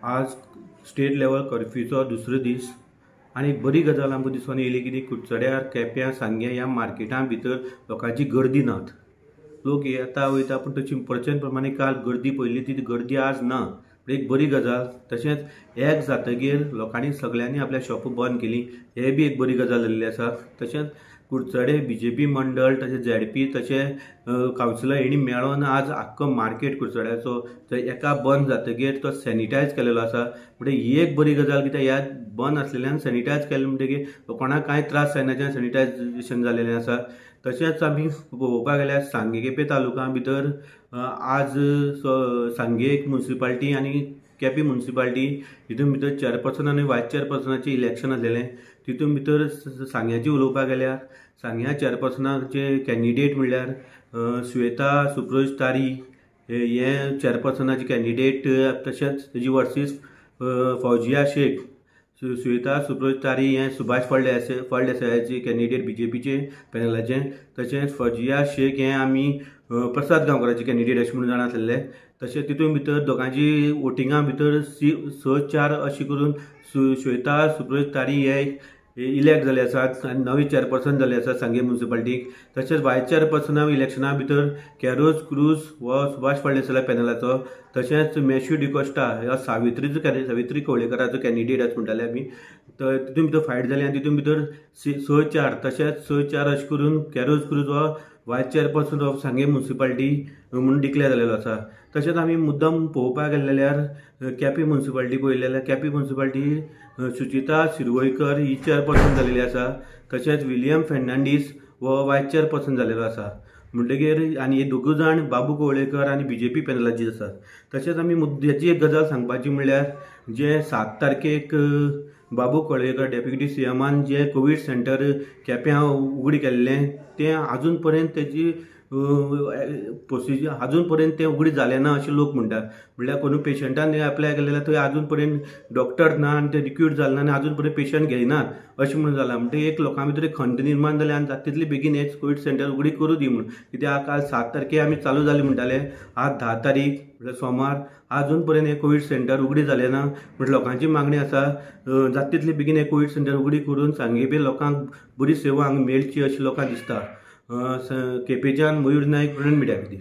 आज state level कर्फ्यूचो दुसरो दीस आनी एक बरी गजाल आमकां दिसून येयली की कुडचड्यार, केप्यां, सांग्यां ह्या मार्केटां भितर लोकांची गर्दी नात. लोक येता वयता, पूण तशी प्रचंड प्रमाणे काल गर्दी पळयली ती गर्दी आज ना, एक बरी गजाल. तशेंच एक जातगीर लोकांनी सगळ्यांनी आपल्या शॉप बंद केली, हे बी एक बरी गजाल जाल्ली आसा. तशेंच कुडचडे बीजेपी मंडळ तशें झेडपी तशें कावन्सिलर हेणी मेळोन आज आख्खो मार्केट कुडचड्याचो एका बंद जातगीर तो सॅनिटायज केलेलो आसा. म्हणजे ही एक बरी गजाल, कित्याक ह्या बंद आसलेल्यान सॅनिटायज केलें म्हणटकीर कोणाक कांय त्रास जायना, सॅनिटायजेशन जालेलें आसा. तशेंच आमी पळोवपाक गेल्यार सांगे केपें तालुका भितर आज सांगे एक मुन्सिपाल्टी आनी केपें मुन्सिपाल्टी हितून भितर चेअरपर्सन आनी वायस चेअरपर्सनाचें इलेक्शन आसलेलें. तितून भितर सांग्याची उलोवपाक गेल्यार सांग्या चेअरपर्सनाचे कॅन्डिडेट म्हणल्यार श्वेता सुप्रोज तारी हे चेअरपर्सनाचे कॅन्डिडेट, तशेंच तेजी वर्सीस फौजिया शेख. श्वेता सुप्रोज तारी हे सुभाष फळदेसायाचे कॅन्डिडेट बीजेपीचे पॅनलाचे, तशेंच फौजिया शेख हे आमी प्रसाद गांवकराचे कॅन्डिडेट अशें म्हणून जाणा आसलेले. तशें तितून भितर दोगांची वोटिंगा भितर 6-4 अशें करून श्वेता सुप्रोज तारी हे इलेक्ट जाले आसात आनी नवे चेअरपर्सन जाले आसात सांगे मुन्सिपाल्टीक. तशेंच वायस चेअरपर्सना इलेक्शना भितर कॅरोज क्रूज हो सुभाष फळदेसाया पॅनलाचो, तशेंच मॅश्यू डिकोस्टा ह्या सावित्री कवळेकराचो कॅन्डिडेट अशें म्हणटाले आमी. तर तितून भितर फायट जाली आनी तितून भितर 6-4 तशेंच 6-4 अशें करून कॅरोज क्रूज हो vice chairperson of Sanguem municipality म्हणून डिक्लेर जालेलो आसा. तशेंच आमी मुद्दम पळोवपाक गेले जाल्यार केपें मुन्सिपाल्टी पळयली जाल्यार केपें मुन्सिपाल्टी सुचिता शिरवयकर ही चेअरपर्सन जालेली आसा, तशेंच विलियम फेर्नांडीस हो वायस चेअरपर्सन जालेलो आसा. म्हणटगीर आनी हे दोगूय जाण बाबू कवळेकर आनी बीजेपी पॅनलाचे आसात. तशेंच आमी मुद्द्याची एक गजाल सांगपाची म्हणल्यार जे 7 तारखेक बाबू कवळेकर डेप्युटी सीएमान जे कोवीड सेंटर केप्यां उगडी केल्लें तें आजून पर्यंत तेजी प्रोसिजर आजून पर्यंत तें उगडी जालें ना अशें लोक म्हणटात. म्हणल्यार कोणूय पेशंटान एप्लाय केलें जाल्यार थंय आजून पर्यंत डॉक्टर ना आनी ते रिक्रूट जालें ना आनी आजून पर्यंत पेशंट घेयनात अशें म्हणून जालां. म्हणटकीर एक लोकां भितर एक खंत निर्माण जाली आनी जाता तितली बेगीन हें कोवीड सेंटर उगडी करूं दी म्हणून, कित्याक काल 7 तारखेक आमी चालू जालें म्हणटाले, आज 10 तारीख म्हणल्यार सोमार, आजून पर्यंत हें कोवीड सेंटर उगडी जालें ना. म्हणजे लोकांची मागणी आसा जाता तितली बेगीन हें कोवीड सेंटर उगडी करून सांगे लोकांक बरी सेवा हांगा मेळची अशें लोकांक दिसता. केपेंच्यान मयूर नायक, प्रुडंट मिडिया खातीर.